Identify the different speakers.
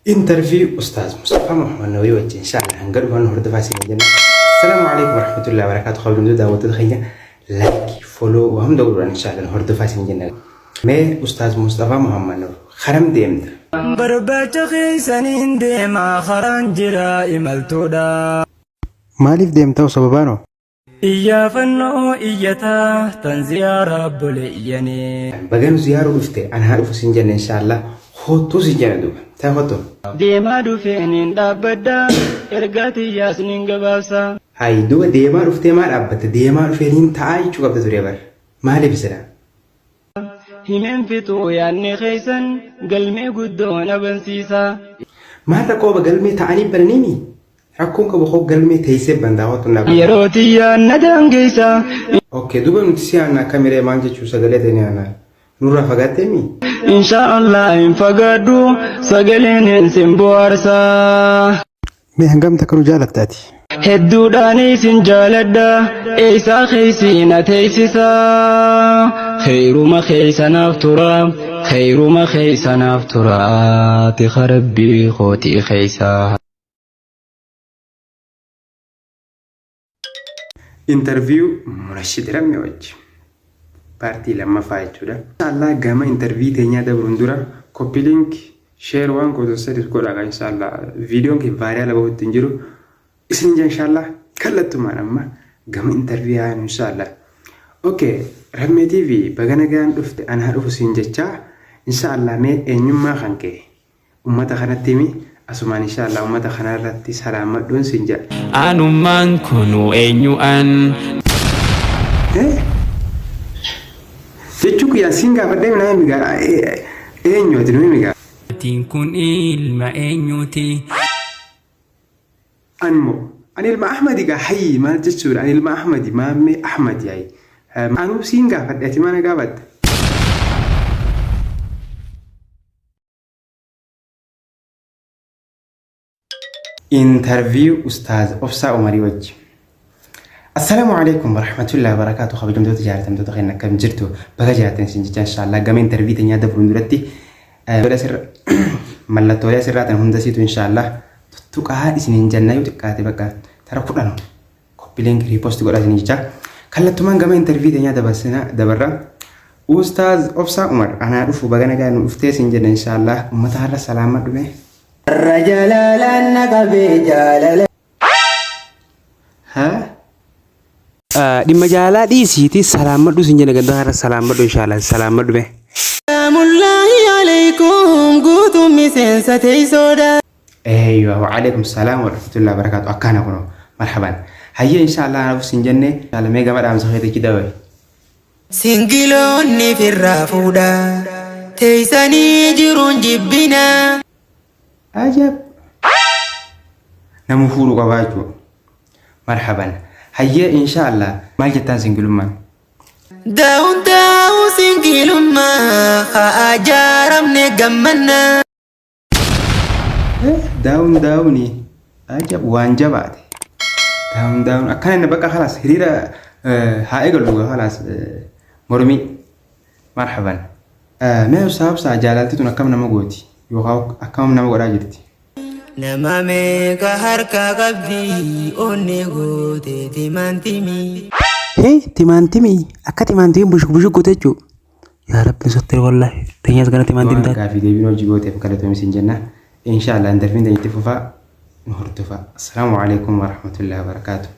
Speaker 1: Interview Ustaaz Mustafaa Muhammad Nawii wajjin inshallah hanga dhufan hordofaa isin jenna. Assalaamu alaikum warahmatullahi wabarakatuh. Kabajamtoota daawwattoota keenya like, follow waa hunda godhuudhaan inshallah hordofaa isin jenna. Mee Ustaaz Mustafaa Muhammad Nawii karam deemta?
Speaker 2: Barbaacha keessaniin deemaa karaan jira imaltuudha.
Speaker 1: Maaliif deemta sababaanoo?
Speaker 2: Iyyaafannoo iyyataa tan ziyaaraa boleeyyanii.
Speaker 1: Baga nu ziyaaruu dhufte an haa dhufu sin jenne inshallah hoottuu sin jenna duuba. Taa hoottu.
Speaker 2: Deemaa dhufee nin dhaabbadha ergaa tiyyaas nin gabaabsa.
Speaker 1: Hayi duuba deemaa dhuftee maa dhaabbatte deemaa dhufee nin ta'aa jechuu qabda ture bar. Maaliif sila?
Speaker 2: Himeen fixuu yaadni keessan galmee guddoo na bansiisa.
Speaker 1: Maal rakkoo qaba galmee ta'anii bananiimi? Rakkoon qabu koo galmee teessee bantaa hoottu na.
Speaker 2: Yeroo tiyyaan na daangeessa.
Speaker 1: Okay duuba nuti si aanna akkamiree maal jechuu sagalee ta'e ni aanna. Nurraa fagaattee mi?
Speaker 2: Insha Allah hin fagaadhu sagaleen sin bohaarsa.
Speaker 1: Mee hangam takka nu jaalatta ati?
Speaker 2: Hedduudhaan isin jaaladha eessaa keessi na teessisa. Kheyruma keessa naaf tura kheyruma keessa naaf tura tika rabbii kootii keessa.
Speaker 1: Interview Munashid Rammee wajji. Paartii lammaffaa jechuudha. Inshallah gama interview teenyaa dabruun dura copy link share waan gootan sadis godhaa kan inshallah viidiyoon kee viral bahutti hin jiru. Isin ija inshallah kallattumaan amma gama interview haa inshallah. Okay, Rammee TV baga nagaan dhufte anaa dhufu siin jechaa inshallah mee eenyummaa kan kee Ummata kanatti himi asumaan inshaa Allah ummata kana irratti salaammadhuun siin jedha.
Speaker 3: Anummaan kunuu eenyu an.
Speaker 1: Jechuu kiyyaan siin gaafadhee naa himi gaa eenyu ati nu himi gaa.
Speaker 3: Atiin kun ilma eenyuuti?
Speaker 1: An moo ani ilma Ahmadi gaa hayyi maal jechuudha ani ilma Ahmadi maammee Ahmadi hayi anuu siin gaafadhe ati mana gaafatte. Interview Ustaaz Obsaa Umarii wajji. Assalaamu alaikum warahmatullahi wabarakatuh kabajamtoota jaalatamtoota keenya akkam jirtu baga jiraattan isin jecha inshaallah gama interview teenyaa dabruun duratti mallattoolee asirraa tan hunda siitu inshaallah tuttuqaa isiniin jenna yoo xiqqaate bakka tara 10 Copy link repost godhaa isin jecha. Kallattumaan gama interview teenyaa dabarsina dabarra. Ustaaz Obsaa Umar anaa dhufu baga nagaa nu dhuftee sin jedha inshaallah ummata har'a salaama dhume.
Speaker 4: Har'a jaalalaan na qabee jaalala.
Speaker 1: Ha? Dhimma jaalalaa dhiisiiti salaammadhu sin jedha ganda har'a salaammadhu inshaallah salaammadhu mee.
Speaker 4: Salaamullaahi aleykum guutuun miseensa teeysoodha.
Speaker 1: Eeywa wa'alaikum salaam wa rahmatullahi wa barakatuh akkaana kunoo marhaban hayyee inshaallah anaaf sin jenne inshaallah mee gama dhaamsa keetichi daba'i.
Speaker 4: Singiloonni firraa fuudha teeysanii jiruun jibbina.
Speaker 1: Ajab! Namu fuudhu qabaa jechuudha. Marhaban. Hayyee inshaallah maal jettaan singilummaan?
Speaker 4: Daawun daawun singilummaa haa jaaramne gammanna.
Speaker 1: Daawun daawuni ajab waan jabaate. Daawun daawun akkana inni bakka khalaas hiriira haa eegallu khalaas mormii marhaban. Mee obsaa obsaa jaalalti tun akkam nama gooti yookaan akkam nama godhaa jirti.
Speaker 4: Nama meeqa harka qabdi onnee goote timaantimii.
Speaker 1: Hee timaantimii akka timaantimiin bushuk bushuk goote jechuudha. Yaa rabbi sottee wallahi. Teenyas gara timaantiin taate. Gaafii deebiin hojii gooteef galatoomi siin jenna. Inshaallah interviin teenya itti fufaa nu hordofaa. Assalaamu alaikum warahmatullahi wabarakaatuh.